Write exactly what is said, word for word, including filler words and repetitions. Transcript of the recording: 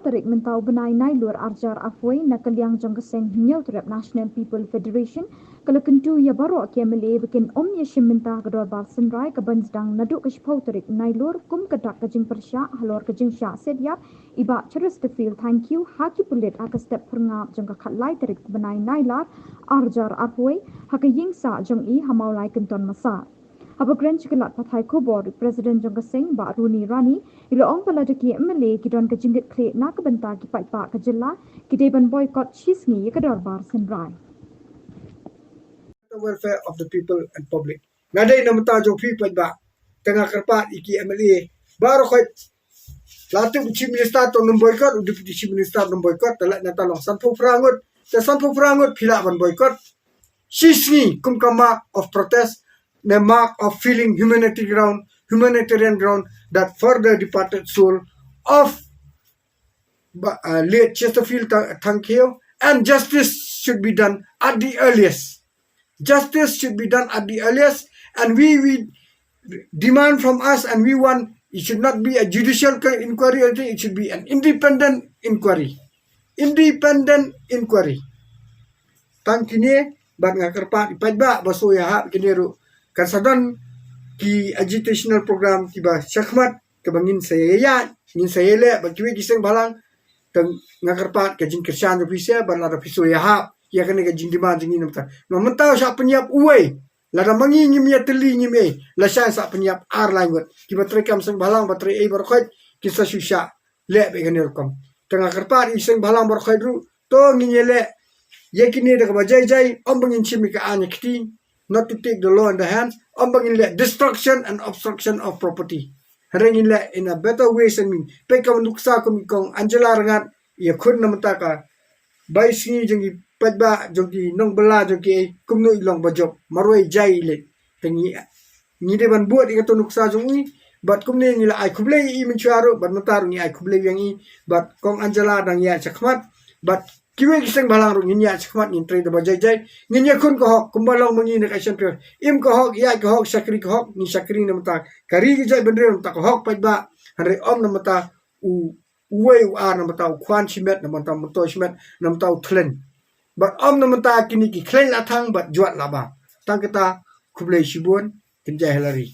tarik mynta u bnai Nailur arjar arphew na ka liang jong ka seng Hynñiewtrep National People Federation ka la kyntu ïa baroh ki M L A ba kin ym ïashim bynta ha ka dorbar synrai kaban sdang naduh ka shiphew tarik Nailur kum ka dak ka jingpyrshah halor ka jingshah set ïap i Bah Chesterfield Thangkhiew ha ki pulit ha ka step phyrngap jong ka khatlai tarik u bnai Nailar arjar arphew ha ka ïing sah jong i ha Mawlai Kynton Massah. Haba kren sha ki lad pathai khubor, President jong ka seng Bah Runi Rani i la ong ba lada ki M L A ki don ka jingkit khlieh na ka bynta ki paidbah ka jylla, ki dei ban boycott shi sngi ïa ka dorbar synrai. The welfare of the people and public. Nga dei na mynta jong phi paidbah, te nga kyrpad ïa ki M L A baroh khoit. La tip u Chief Minister to nym boycott, u Deputy Chief Minister nym boycott, te la na ta long sanphew phra ngut, te sanphew phra ngut phi lah ban boycott. Shi sngi kum ka mark of protest, the mark of feeling humanitarian ground, humanitarian ground that for the departed soul of uh, late Chesterfield Thangkhiew, and justice should be done at the earliest. Justice should be done at the earliest, and we we demand from us, and we want it should not be a judicial inquiry or anything. It should be an independent inquiry. Independent inquiry. Tang kine bad nga kyrpad i paidbah ba shu ïahap kine ruh kan sa don ki agitational program kiba shakhmat kaba ngin sa ïa ngin sa ïa leh bad kiwei ki seng bhalang. Tang nga kyrpad ka jingkyrshan jong phi sha bad lada phi shu ïahap ïa kane ka jingdemand jong ngi na mynta. Na mynta shah pynïap uwei, lada ma ngi ngim ïatylli ngim ei, la shah shah pynïap ar lai ngut. Kiba trei kam seng bhalang ba trei ei baroh khoit kin sa shu shah leh bad kane rukom. Tang nga kyrpad i seng bhalang baroh khoit ruh to ngin ïa leh ïa kine da kaba jai jai, ym ba ngin shim ïa ka aiñ ïa ka kti, not to take the law in the hands, ym ba ngin leh destruction and obstruction of property. Hynrei ngin leh in a better ways and means. Peit ka nuksa kum i kong Angela Rangad ïa khun na mynta ka bai sngi jong ki paidbah jong ki nongbylla jong ki ei kumno i long ba jop marwei jai i leh. Te ngi ngi dei ban bud ïa ka nuksa jong i bad kumne ngi la ai khublei ïa i mynshuwa ruh bad mynta ruh ngi ai khublei ïa i bad kong Angela dang ïa shakhmat bad kiwei ki seng bhalang ruh ngin ïa shakhmat ngin trei da ba jai jai ngin ïa khun ka hok kumba long ma ngi na ka Asian Patriots. Im ka hok ïa ka hok shakri ka hok ngi shakri na mynta ka ri ka jait bynriew na mynta ka hok paidbah. Hynrei ym na mynta u uwei u ar na mynta u khwan shimet na mynta u myntoi shimet na mynta u thlen. Bad ym na mynta kine ki khleng la thang bad jwat la ba. Tang kata khublei shibun. Kynjai Hillary.